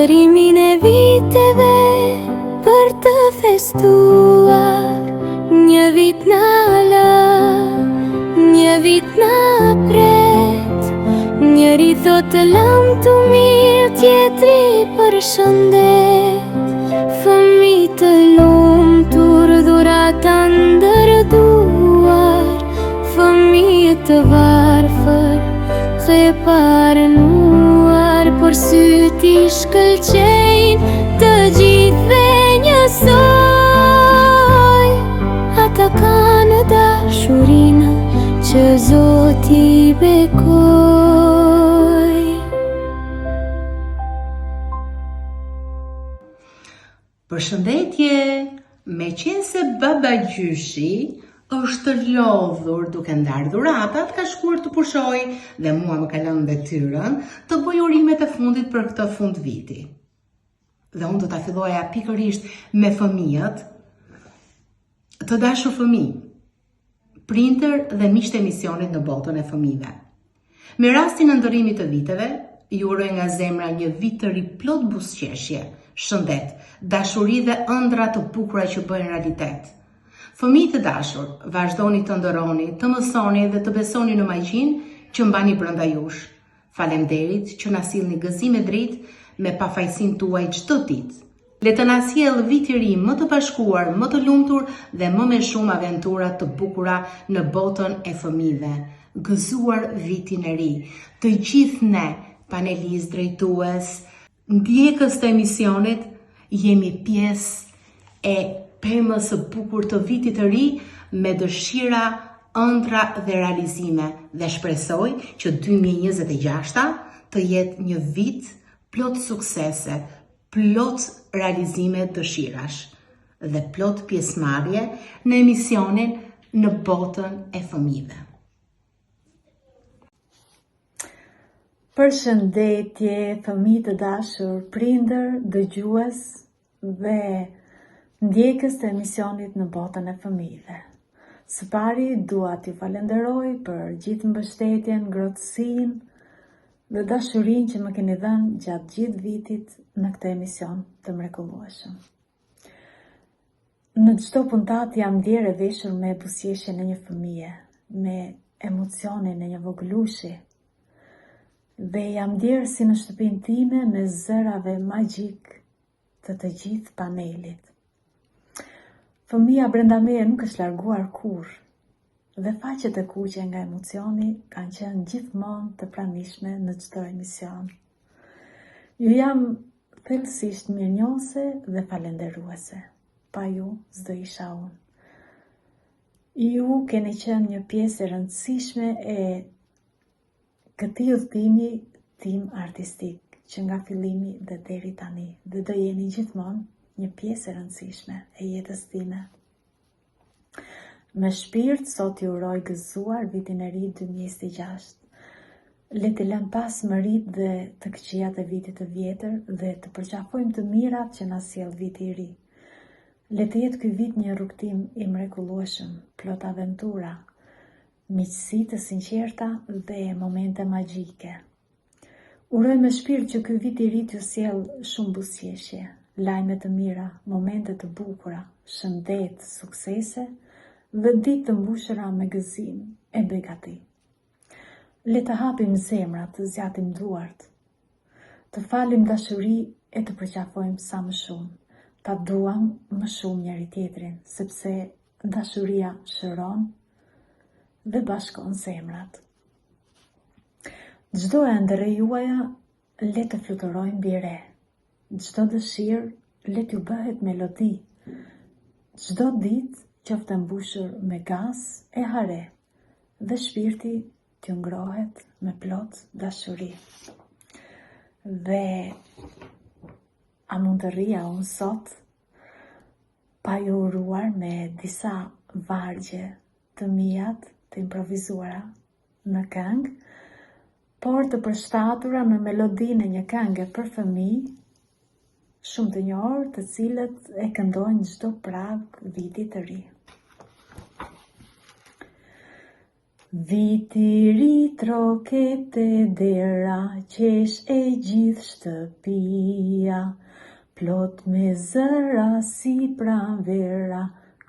Ndërrimin e viteve për të festuar Një vit na lë, një vit na pret Njëri thotë lamtumirë, tjetri përshëndet Fëmijë të lumtur, dhurata ndër duar Fëmijë të varfër, xhepa rrënuar Por sytë i shkëlqejnë të gjithëve njësoj Ata kanë dashurinë që Zoti bekoi Përshëndetje! Meqenëse babagjyshi është lodhur duke ndarë dhuratat, ka shkuar të pushojë dhe mua më ka lënë detyrën të bëj urimet e fundit për këtë fundviti. Dhe unë do ta filloja pikërisht me fëmijët, të dashur fëmijë, prindër dhe miqtë e emisionit në botën e fëmijëve. Me rastin e ndërrimit të viteve, ju uroj nga zemra një vit të ri plot buzëqeshje, shëndet, dashuri dhe ëndrra të bukura që bëhen realitet. Fëmijë të dashur, vazhdoni të ëndërroni, të mësoni dhe të besoni në magjinë që mbani brenda jush. Faleminderit që na sillni gëzim e dritë me pafajësinë tuaj çdo ditë. Le të na sjellë vit i ri më të bashkuar, më të lumtur dhe më me shumë aventura të bukura në botën e fëmijëve. Gëzuar vitin e ri. Të gjithë ne, panelistë, drejtues, ndjekës të emisionit, jemi pjesë e pemës së bukur të vitit të ri me dëshira, ëndrra dhe realizime dhe shpresoj që 2026-a të jetë një vit plot suksese, plot realizime dëshirash dhe plot pjesëmarrje në emisionin në botën e fëmijëve. Përshëndetje, fëmijë të dashur, prindër, dëgjues dhe ndjekës të emisionit në botën e fëmijëve. Së pari dua t'ju falenderoj për gjithë mbështetjen, ngrohtësinë dhe dashurinë që më keni dhënë gjatë gjithë vitit në këtë emision të mrekullueshëm. Në çdo puntatë jam ndjerë e veshur me buzëqeshjen e një fëmije, me emocionin e një vogëlushi, dhe jam ndjerë si në shtëpinë time me zërave magjikë të të gjithë panelit. Fëmija brenda meje nuk është larguar kurrë dhe faqet e kuqe nga emocioni kanë qenë gjithmonë të pranishme në çdo emision. Ju jam thellësisht mirënjohëse dhe falenderuese. Pa ju s'do isha unë. Ju keni qenë një pjesë e rëndësishme e këtij udhëtimi tim artistik që nga fillimi dhe deri tani dhe do jeni gjithmonë një pjesë e rëndësishme e jetës time. Me shpirt sot ju uroj gëzuar vitin e ri 2026. Le të lëmë pas mëritë dhe të këqijat e vitit të vjetër dhe të përqafojmë të mirat që na sjell viti i ri. Le të jetë ky vit një rrugëtim i mrekullueshëm, plot aventura, miqësi të sinqerta dhe momente magjike. Uroj me shpirt që ky vit i ri t'ju sjellë shumë buzëqeshje, lajme të mira, momente të bukura, shëndet, suksese dhe ditë të mbushura me gëzim e begati. Le të hapim zemrat, të zgjatim duart, të falim dashuri e të përqafojmë sa më shumë, ta duam më shumë njëri-tjetrin, sepse Dashuria shëron dhe bashkon zemrat. Çdo ëndërr e juaja le të fluturojë mbi re. Çdo dëshirë le t'ju bëhet melodi. Çdo ditë qoftë e mbushur me gaz e hare dhe shpirti t'ju ngrohet me plot dashuri. Dhe a mund të rrija unë sot pa ju uruar me disa vargje të miat të improvizuara në këngë, por të përshtatura në melodinë e një kënge për fëmijë shumë të njohur, të cilët e këndojnë çdo prag viti të ri. Viti i ri troket te dera, qesh e gjithë shtëpia, plot me zëra si pranvera,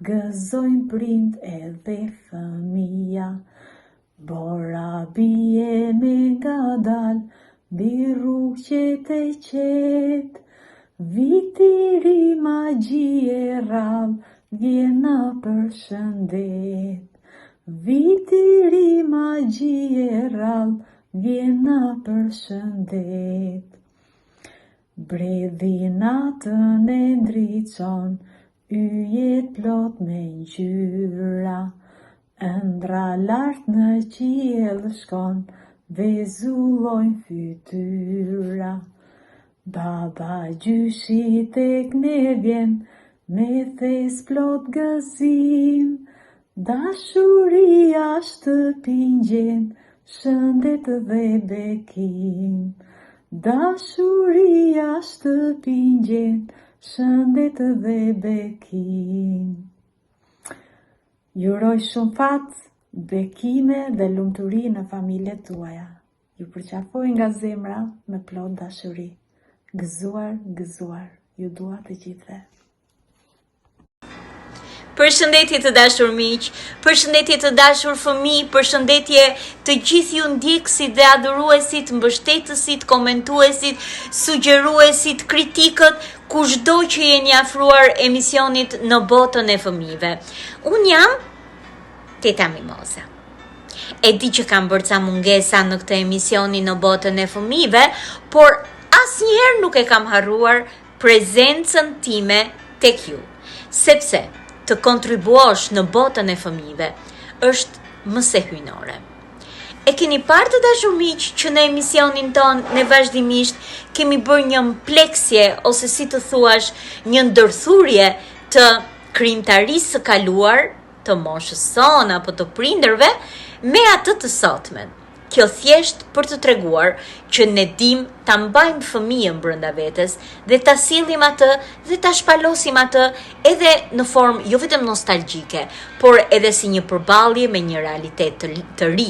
gëzojnë prindt edhe fëmija. Bora bie me ngadalë, mbi rrugë qetë e qetë, Viti i ri magji e rrallë, vjen na përshëndet. Viti i ri magji e rrallë, vjen na përshëndet. Bredhi natën e ndriçon, yjet plot me ngjyra. Ëndrra lart në qiell shkon, vezullojnë fytyra. Babagjyshi tek ne vjen, me thes plot gëzim. Dashuria shtëpinë gjen, shëndet dhe bekim. Dashuria shtëpinë gjen, shëndet dhe bekim. Ju uroj shumë fat, bekime dhe lumturi në familjet tuaja. Ju përqafoj nga zemra me plot dashuri. Gëzuar, gëzuar, ju dua të gjithëve. Përshëndetje të dashur miq, përshëndetje të dashur fëmijë, përshëndetje të gjithë ju ndjekësit dhe adhuruesit, mbështetësit, komentuesit, sugjeruesit, kritikët, Kushdo që jeni afruar emisionit në botën e fëmijëve. Unë jam Teta Mimoza. E di që kam bërë ca mungesa në këtë emisionin në botën e fëmijëve, por asnjëherë nuk e kam harruar prezencën time tek ju. Sepse të kontribuosh në botën e fëmijëve është më se hyjnore. E keni parë të dashur miq që në emisionin tonë ne vazhdimisht kemi bërë një mpleksje ose si të thuash një ndërthurje të krijimtarisë së kaluar të moshës sonë apo të prindërve me atë të sotmen. Kjo thjesht për të treguar që ne dimë ta mbajmë fëmijën brenda vetes dhe ta sjellim atë dhe ta shpalosim atë edhe në formë jo vetëm nostalgjike, por edhe si një përballje me një realitet të, të ri.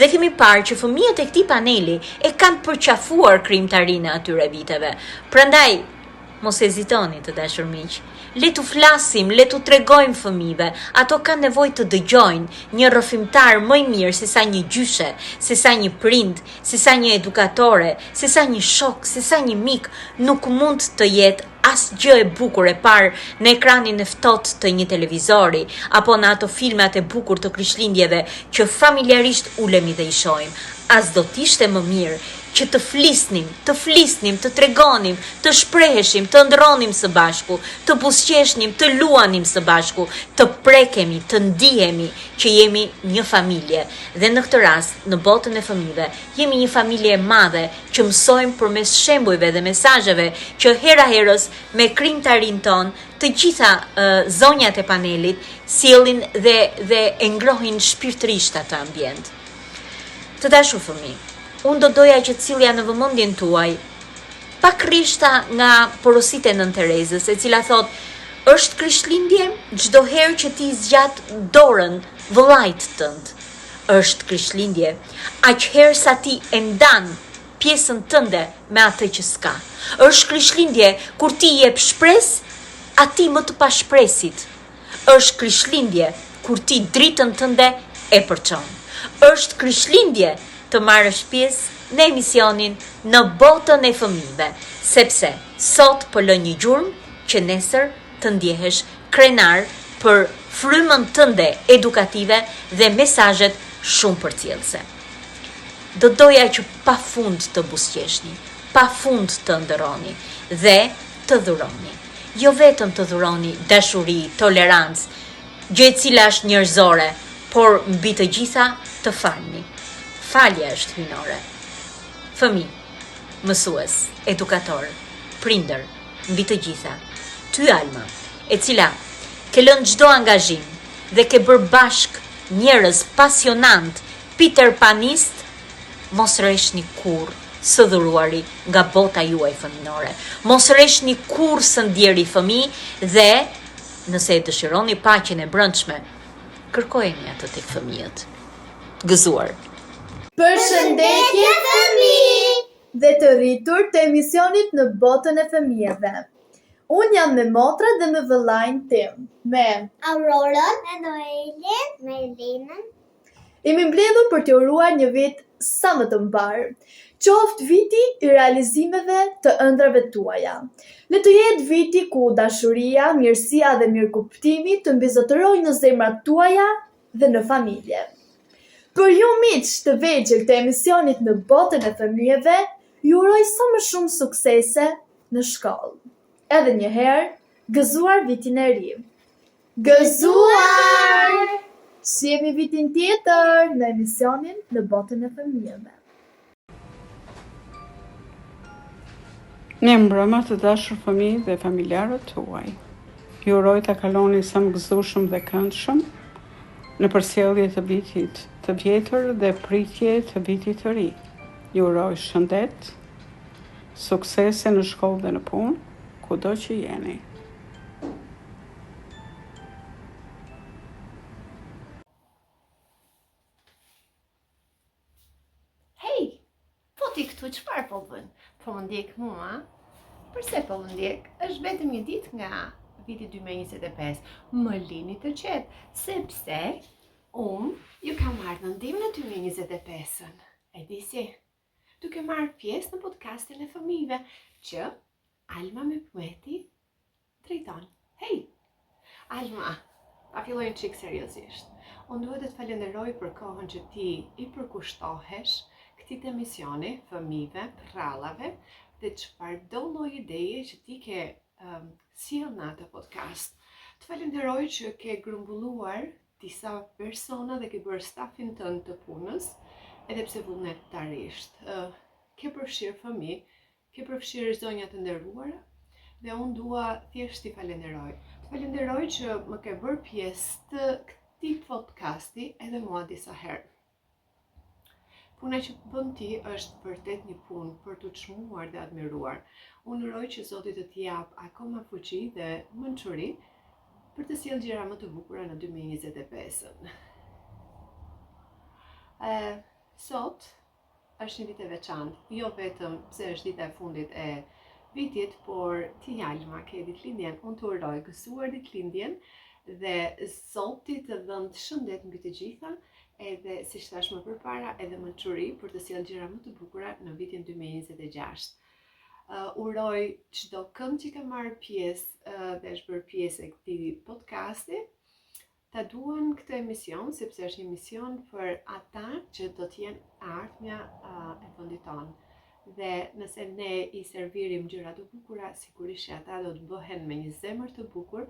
Dhe kemi parë që fëmijët e këtij paneli e kanë përqafuar krijimtarinë e atyre viteve. Prandaj, mos hezitoni të dashur miq. Le t'u flasim, le t'u tregojmë fëmijëve. Ato kanë nevojë të dëgjojnë një rrëfimtar më i mirë se sa një gjyshe, se sa një prind, se sa një edukatore, se sa një shok, se sa një mik, nuk mund të jetë asgjë e bukur e parë në ekranin e ftohtë të një televizori apo në ato filmat e bukur të Krishtlindjeve që familjarisht ulemi dhe i shohim. A s'do të ishte më mirë që të flisnim, të flisnim, të tregonim, të shpreheshim, të ëndërronim së bashku, të buzëqeshnim, të luanim së bashku, të prekemi, të ndihemi që jemi një familje dhe në këtë rast, në botën e fëmijëve, jemi një familje e madhe që mësojmë përmes shembujve dhe mesazheve që hera-herës me krijimtarinë tonë të gjitha zonjat e panelit sjellin dhe dhe e ngrohin shpirtërisht atë ambient. Të dashur fëmijë, unë do doja që të sillja në vëmendjen tuaj pak rreshta nga porositë e Nënë Terezës, e cila thotë, është Krishtlindje çdo herë që ti zgjat dorën vëllait tënd. Është Krishtlindje aq herë sa ti e ndan pjesën tënde me atë që s'ka. Është Krishtlindje kur ti i jep shpresë atij më të pashpresit. Është Krishtlindje kur ti dritën tënde e përçon. Është Krishtlindje të marrësh pjesë në emisionin Në botën e fëmijëve, sepse sot po lë një gjurmë që nesër të ndjehesh krenar për frymën tënde edukative dhe mesazhet shumë përcjellëse. Do doja që pa fund të buzëqeshni, pa fund të ëndërroni dhe të dhuroni. Jo vetëm të dhuroni dashuri, tolerancë, gjë e cila është njerëzore, por mbi të gjitha të falni. Falja është hyjnore. Fëmijë, mësues, edukatorë, prindër, mbi të gjitha, ty Alma, e cila ke lënë çdo angazhim dhe ke bërë bashkë njerëz pasionantë, Peter Panistë, mos reshni kurrë së dhuruari nga bota juaj fëminore. Mos reshni kurrë së ndjeri fëmijë dhe nëse e dëshironi paqen e brendshme, kërkojeni atë tek fëmijët. Gëzuar! Përshëndetje fëmijë dhe të rritur të emisionit Në botën e fëmijëve. Unë jam me motrat dhe me vëllain tim, me Aurorën, me Noelin, me Elenën. Jemi mbledhur për t'ju uruar një vit sa më të mbarë. Qoftë viti i realizimeve të ëndrrave tuaja. Le të jetë viti ku dashuria, mirësia dhe mirëkuptimi të mbizotërojnë në zemrat tuaja dhe në familje. Për ju miq të vegjël të emisionit Në botën e fëmijëve, ju uroj sa më shumë suksese në shkollë. Edhe një herë, gëzuar vitin e ri. Gëzuar! Shihemi vitin tjetër në emisionin Në botën e fëmijëve. Mirëmbrëma të dashur fëmijë dhe familjarët tuaj. Ju uroj ta kaloni sa më gëzueshëm dhe këndshëm në përcjellje të vitit të vjetër dhe pritje të vitit të ri. Ju uroj shëndet, suksese në shkollë dhe në punë, kudo që jeni. Hej! Po ti këtu çfarë po bën? Po më ndjek mua? Përse po më ndjek? Është vetëm një ditë nga viti 2025. Më lini të qetë, sepse unë ju kam ardhur në ndihmë në 2025-ën. E di si? Duke marrë pjesë në podcastin e fëmijëve që Alma Mehmeti drejton. Hej! Alma, ta filloj një çik seriozisht. Unë duhet të të falenderoj për kohën që ti i përkushtohesh këtij emisioni, fëmijëve, përrallave dhe çfarëdo lloj ideje që ti ke um, sjellë në atë podcast. Të falenderoj që ke grumbulluar disa persona dhe ke bërë stafin tënd të punës, edhe pse vullnetarisht. Uh, ke përfshirë fëmijë, Ke përfshirë zonja të nderuara dhe unë dua thjesht t'i falenderoj. Të falenderoj që më ke bërë pjesë të këtij podcasti edhe mua disa herë. Puna që bën ti është vërtet një punë për t'u çmuar dhe admiruar. Unë uroj që Zoti të të japë akoma fuqi dhe mençuri për të sjellë gjëra më të bukura në 2025-ën. Ë, sot Është një ditë e veçantë, jo vetëm pse është dita e fundit e vitit, por ti Alma ke ditëlindjen. Unë të uroj gëzuar ditëlindjen dhe Zoti të dhëntë shëndet mbi të gjitha, edhe siç thashë më përpara, edhe mençuri për të sjellë gjëra më të bukura në vitin 2026. Uh, uroj çdokënd që ka marrë pjesë uh, dhe është bërë pjesë e këtij podcasti, Ta duan këtë emision sepse është një emision për ata që do të jenë e ardhmja e vendit tonë. Dhe nëse ne i servirim gjëra të bukura, sigurisht që ata do të bëhen me një zemër të bukur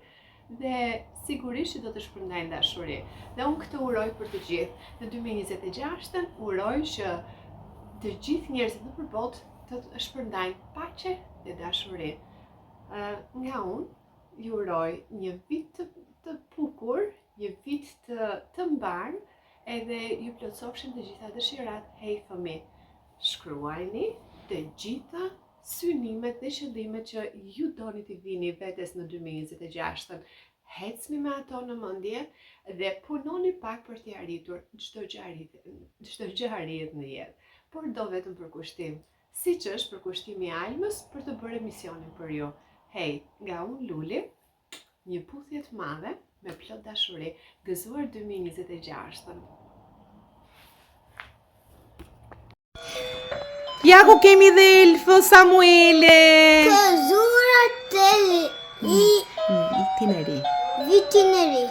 dhe sigurisht që do të shpërndajnë dashuri. Dhe unë këtë uroj për të gjithë. Në 2026-ën uroj që të gjithë njerëzit nëpër botë të shpërndajnë paqe dhe dashuri. Nga unë, ju uroj një vit të, të bukur, një vit të, të mbarë, edhe ju plotësofshin të gjitha dëshirat, hej fëmijë. Shkruajini të gjitha synimet dhe qëllimet që ju doni t'i vini vetes në 2026-ën. Hecni me ato në mendje dhe punoni pak për t'i arritur çdo gjë arrihet, çdo gjë arrihet në jetë, por do vetëm përkushtim. Siç është përkushtimi i Almës për të bërë emisionin për ju. Hej, nga unë Luli, një puthje të madhe me plot dashuri, gëzuar 2026-ën. Ja ku kemi dhe Elfë Samuele. Gëzuar të ri. Vitin e ri. Vitin e ri.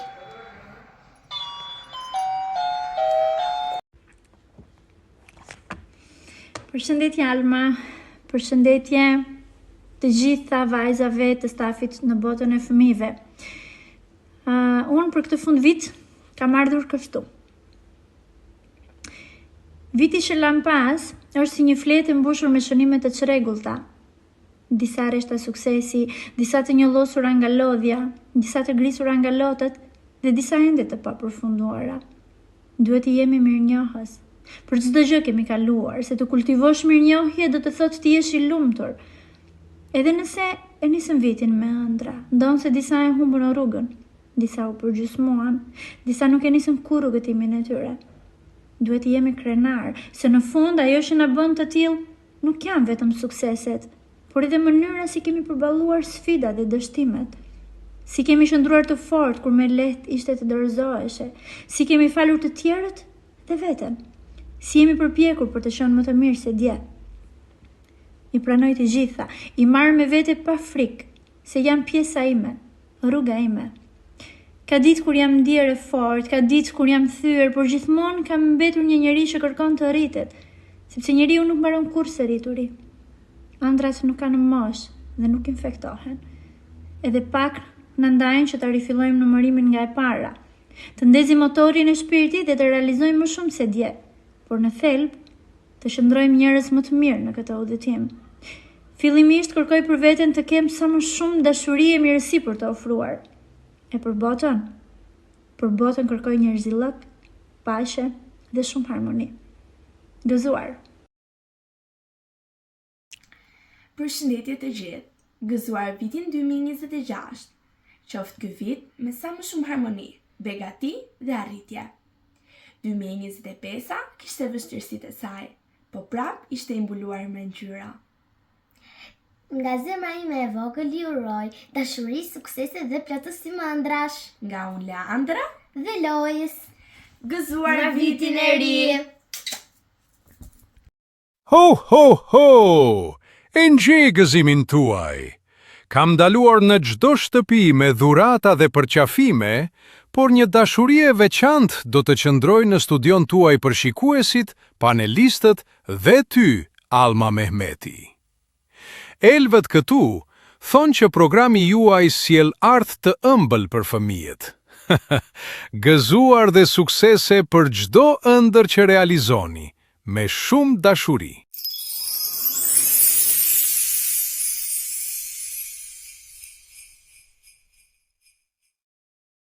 Përshëndetje Alma, përshëndetje të gjitha vajzave të stafit në botën e fëmijëve. Uh, unë për këtë fund vit kam ardhur kështu. Viti që lamë pas është si një fletë e mbushur me shënime të çrregullta. Disa rreshta suksesi, disa të njollosura nga lodhja, disa të grisura nga lotët dhe disa ende të papërfunduara. Duhet të jemi mirënjohës për çdo gjë kemi kaluar, se të kultivosh mirënjohje do të thotë të jesh i lumtur. Edhe nëse e nisëm vitin me ëndrra, ndonëse disa e humbën rrugën, disa u përgjysmuan, disa nuk e nisën kurrë rrugëtimin e tyre. Duhet të jemi krenarë, se në fund ajo që na bën të tillë nuk janë vetëm sukseset, por edhe mënyra si kemi përballuar sfidat dhe dështimet. Si kemi qëndruar të fortë kur më lehtë ishte të dorëzoheshe, si kemi falur të tjerët dhe veten. Si jemi përpjekur për të qenë më të mirë se dje. I pranoj të gjitha, i marr me vete pa frikë, se janë pjesa ime, rruga ime. Ka ditë kur jam ndier e fortë, ka ditë kur jam thyer, por gjithmonë kam mbetur një njeri që kërkon të rritet, sepse njeriu nuk mbaron kurrë së rrituri. Ëndrrat nuk kanë moshë dhe nuk infektohen. Edhe pak na ndajnë që ta rifillojmë numërimin nga e para. Të ndezim motorin e shpirtit dhe të realizojmë më shumë se dje, por në thelb të qëndrojmë njerëz më të mirë në këtë udhëtim. Fillimisht kërkoj për veten të kem sa më shumë dashuri e mirësi për të ofruar. E për botën? Për botën kërkoj njerëzillëk, paqe dhe shumë harmoni. Gëzuar! Përshëndetje të gjithë! Gëzuar vitin 2026! Qoftë ky vit me sa më shumë harmoni, begati dhe arritje. 2025-a kishte vështirësitë e saj, po prap ishte i mbuluar me ngjyra. Nga zemra ime e vogël ju uroj dashuri, suksese dhe plotësim ëndrrash. Nga unë Leandra dhe Lois. Gëzuar vitin e ri! Ho, ho, ho! E ndjej gëzimin tuaj! Kam ndaluar në çdo shtëpi me dhurata dhe përqafime, por një dashuri e veçantë do të qëndrojë në studion tuaj për shikuesit, panelistët dhe ty, Alma Mehmeti. Elvët këtu thonë që programi juaj sjell art të ëmbël për fëmijët. Gëzuar dhe suksese për çdo ëndërr që realizoni, me shumë dashuri.